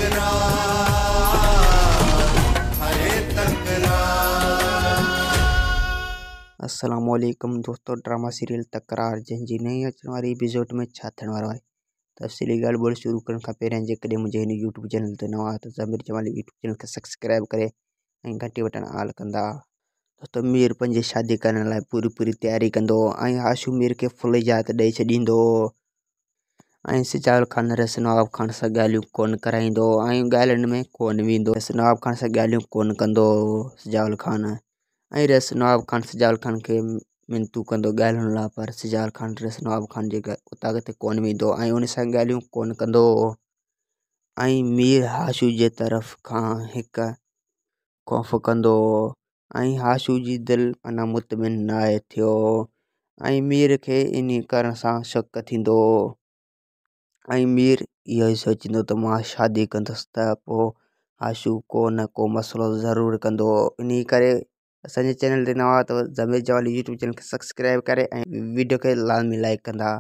تڪرار، هاء تڪرار. السلام عليڪم دوستو، ڊراما سيريل تڪرار جنهن جي نئين اچڻ واري ايپيسوڊ ۾ ڇا ٿيڻ وارو آهي، تفصيلي ڳالهه ٻولهه شروع ڪرڻ کان پهريان جيڪڏهن منهنجي هن يوٽيوب چينل تي نوان آهيو ته ضمير جمالي يوٽيوب چينل کي سبسڪرائب ڪري ۽ گهنٽي بٽڻ آل ڪندا. دوستو مير پنهنجي شادي ڪرڻ لاء پوري پوري تياري ڪندو ۽ هاشو مير کي فل اجازت ڏئي ڇڏيندو ۽ سجاول خان رئيس نواب خان سان ڳالهيون ڪونه ڪرائيندو ۽ ڳالهين ۾ ڪونه ويندو، رئيس نواب خان سان ڳالهيون ڪونه ڪندو سجاول خان ۽ رئيس نواب خان سجاول خان کي منتون ڪندو ڳالهين لاء، پر سجاول خان رئيس نواب خان جي اوطاق تي ڪونه ويندو ۽ ان سان ڳالهيون ڪونه ڪندو ۽ مير هاشو جي طرف کان هڪ خوف ڪندو ۽ هاشو جي دل اڃا مطمئن ناهي ٿيو ۽ مير کي انهي ڪرڻ سان شڪ ٿيندو ۽ مير اهو ئي سوچيندو ته مان شادي ڪندس ته پوء هاشو ڪو نه ڪو مسئلو ضرور ڪندو. انهي ڪري اسان جي چينل تي نوان آهيو ته ضمير جمالي يوٽيوب چينل کي سبسڪرائب ڪري ۽ ويڊيو کي لازمي لائڪ ڪندا.